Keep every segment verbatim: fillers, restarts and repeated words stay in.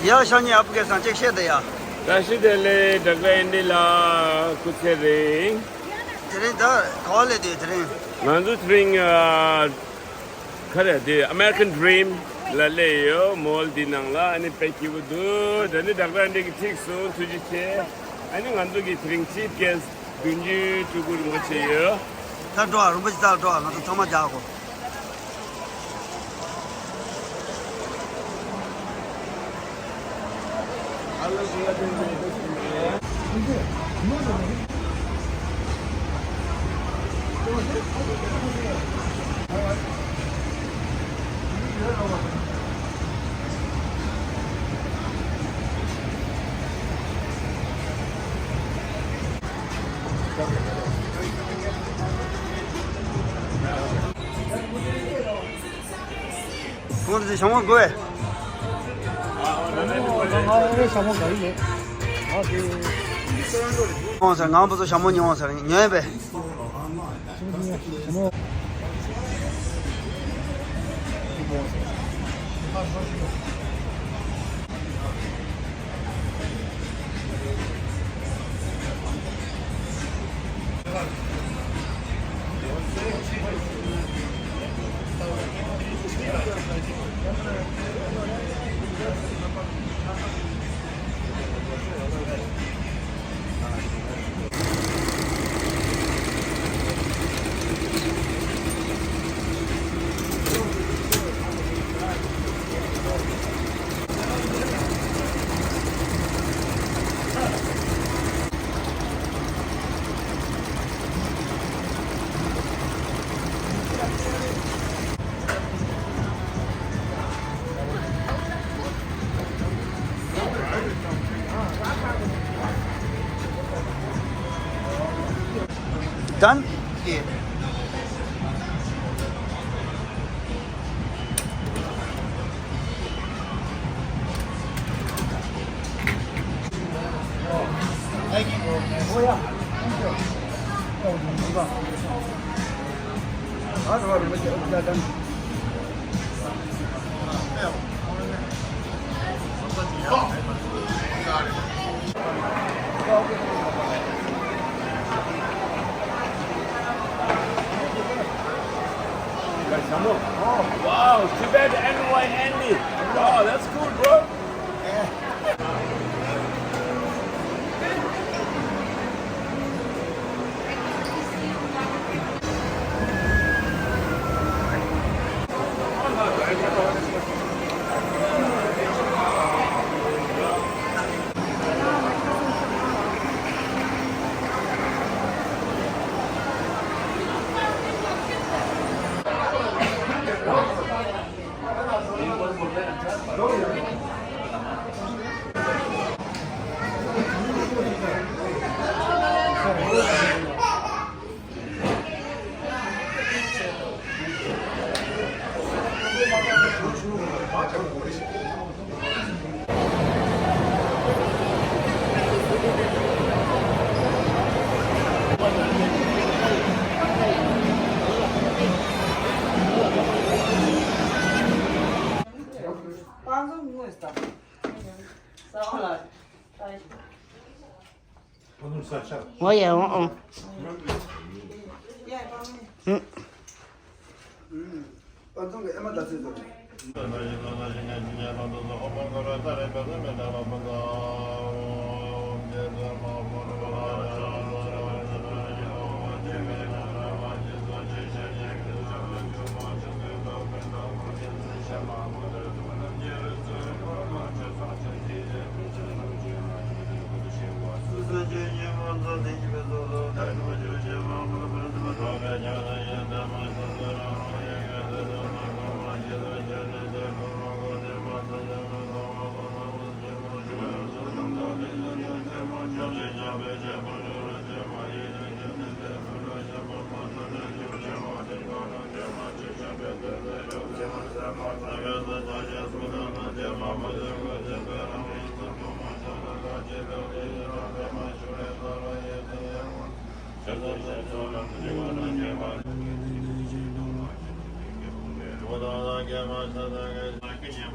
ཡ་ཤ་ཉེ་ཨ་ཕི་ཀེ་སང་ཅེག་ཤེས་དེ་ཡ། བཀྲ་ཤིས་བདེ་ལེགས་བྲག་དཀར་ཨེན་ཌི་ལགས། སྐུ་ཚེ་རིང་། དེ་རིང་ད་ག་བ་སླེབས་དུས་དེ་རིང་། ང་ཚོ་དེ་རིང་ཨ། ག་རེ་དེ་American Dream ལ་སླེབས་ཡོད། མོལ་འདི་ནང་ལ་ཨ་ནི་དཔེ་སྐྱིད་པོ་འདུག་དེ་ནི་བྲག་དཀར་ཨེན་ཌི་གི་ཁྲིད་སོང་། ཐུགས་རྗེ་ཆེ། ཨ་ནི་ང་ཚོ་གི་དེ་རིང་ཅིབ་གེ་སི་བདུན་ཅུ་སྤྲུལ་སྐུ་རིན་པོ་ཆེ་ཡོད། ད་འགྲོ་ཨ། རིན་པོ་ཆེ་རྩ་ལ་འགྲོ་ཨ། ང་ཚོ་ཚང་མ་རྒྱག་གོ། ཁོང་ཚོ་ཞྭ་མོ་དགོས། ཞྭ་མོ་ག་རེ་ཡོད། ཨ་དེ། ཨོ་ཟེར། ང་བུ་ཚོ་ཞྭ་མོ་ཉོ་ཟེར་ཉོས་པས། Done? Wow, Tibet N Y N D. Wow, that's cool, bro.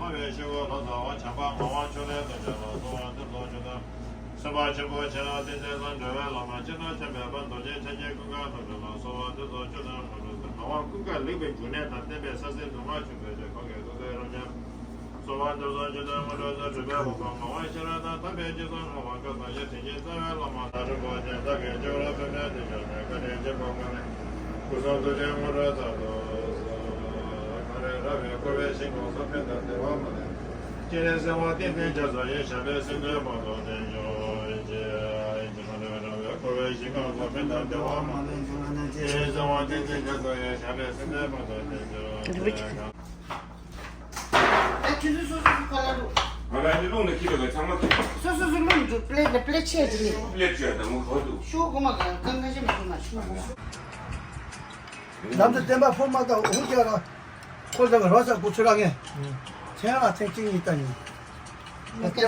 སྨྲ་བའི་ཆོས་སྐུ་ལོ་ཙཱ་བ་བྱམས་པ་ངག་དབང་ཕྱུག་ལྷའི་བསྟན་བཅོས་ལ་གསོལ་བ་འདེབས་སོ་ཞུ་དོན། སེམས་དཔའ་ཆེན་པོ་ཁྱེད་རང་བསྟན་འཛིན་དང་འབྲེལ་བའི་བླ་མ་སྤྱན་རས་གཟིགས་དཔལ་རྡོ་རྗེ་འཆང་ཆེན་ཀུན་དགའ་རྣམ་གྲོལ་ལ་གསོལ་བ་འདེབས་སོ་ཞུ་དོན། ངག་དབང་ཀུན་དགའ་ལེགས་པའི་འབྱུང་གནས་དང་བསྟན་པའི་ས་གཟིགས་འདུས་མ་བྱོན་པའི་ཆོས་ཁོང་གི་སྐུ་ཚེ་རབ་འབྱམས། གསོལ་བ་འདེབས་སོ་ཞུ་དོན། སྔོན་འགྲོ་ཚུལ་ཁྲིམས་དཔལ་དབང་པོ་ངག་དབང་ཤེས་རབ་དང་དམ་པའི་རྗེས་སུ་བསྔོ་བ་བསྐལ་བཟང་ཡང་དེ་བཞིན་རྩ་བའི་བླ་མ་དང་རིན་པོ་ཆེ་བདག་གི་སྤྱི་བོར་སྤོས་མེ་བཏུད་ཀྱང་ནས་བཀའ་དྲིན་ཆེན་པོ་མངའ་ནས་སྐུ་གསུང་ཐུགས་ཀྱི་དངོས་གྲུབ་མཚར་དུ་གསོལ། གངས་རིའི་ར་བས་བསྐོར་བའི་ཞིང་ཁམས་སུ་ཕན་དང་བདེ་བ་མ་ལུས། སྤྱན་རས་གཟིགས་དབང་བསྟན་འཛིན་རྒྱ་མཚོ་ཡི། ཞབས་པད་སྲིད་མཐའི་བར་དུ་བརྟན་གྱུར་ཅིག་གངས་རིའི་ར་བས་བསྐོར་བའི་ཞིང་ཁམས་སུ་ཕན་དང་བདེ་བ་མ་ལུས། སྤྱན་རས་གཟིགས་དབང་བསྟན་འཛིན་རྒྱ་མཚོ་ཡི། ཞབས་པད་སྲིད་མཐའི་བར་དུ་བརྟན་གྱུར་ཅིག་ཨ། ཁྱེད་ཚོས་སོ་སོ་སོ་ག་ལ་འགྲོ། ང་ལ་ཨ་ནི་རླུང་ནས་ཁྱེར་བའི་ཚང་མ་ཁྱེར། སོ་སོ་སོ་རླུང་འགྲོ་པླེ་ནས་པླེ་ཆེ་ཅི་ནི། པླེ་བཅོས་དང་ངོ་གོ་འདུག་ཤོག་གོ་མ་གང་གང་ཞིག་མ་ཤོག་མ་ཤོག་མ་ཤོག་ལམ་དུ་བསྟན་པ་ཕུར་མ་དང་འུར་རྒྱག་ར། ཁོ་ཚང་གི་རོ་ས་གུ་ཚུ་ར་ངས། ཚན་ལ་ཚན་གཅིག་གཉིས་ལྟ་ཉིན། ཁྱེད་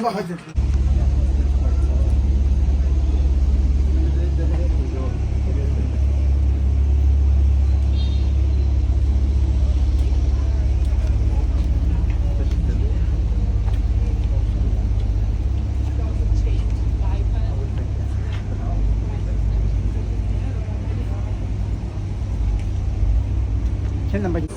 རྣམ་པ། ད་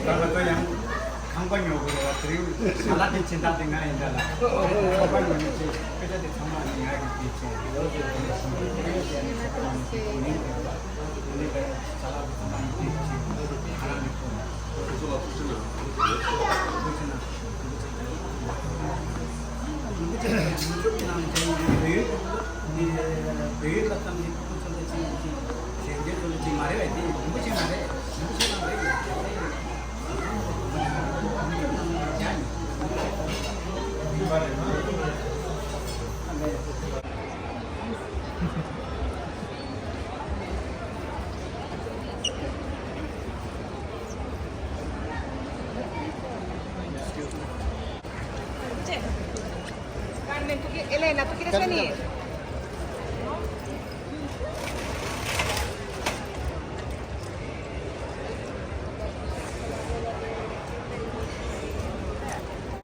ང་ཚོ་ཡང་ཁང་པ་ཉོ་དགོས་རེད་བ། དེ་རིང་ས་ལ་དེ་ཕྱིན་སྟངས་དེ་ང་ཡིན་ད་ལ་ཁང་པ་ཉོ་ནས་ཅིག་སྐད་ཆ་དེ་ཚང་མ་ནི་ང་གི་དེ་བྱས་ནས་ཞིང་པའི་དེ་ནས་ཞིང་པའི་དེ་ནས་ད་དེ་ནས་ད་ས་ལ་དེ་ཚང་མ་ཡིན་དེ་བྱས་ང་རང་གི་ཁོ་ན་ཁོ་ཚོ་ལ་ཐུགས་རྗེ་ཆེ་གནང་། ཐུགས་རྗེ་ཆེ་གནང་། རིན་པོ་ཆེ་ཡང་ནུབ་ཕྱོགས་ཀྱི་ནང་ནས་བྱས་ཡོད་ཀྱི་བོད་ཡིག་ནི་བོད་ཡིག་ལ་བཏང་ནས་ཁོ་ཚོ་ལ་ཅིག་ཅིག་ཞལ་འདོན་ཚོ་ལ་ཅིག་མ་རེད་བས། དེ་རིན་པོ་ཆེ་མ་རེད། རིན་པོ་ཆེ་ནང་རེད་ཡོད་ཀྱི་རེད། Carmen, ¿tú qué? Elena, ¿tú quieres venir?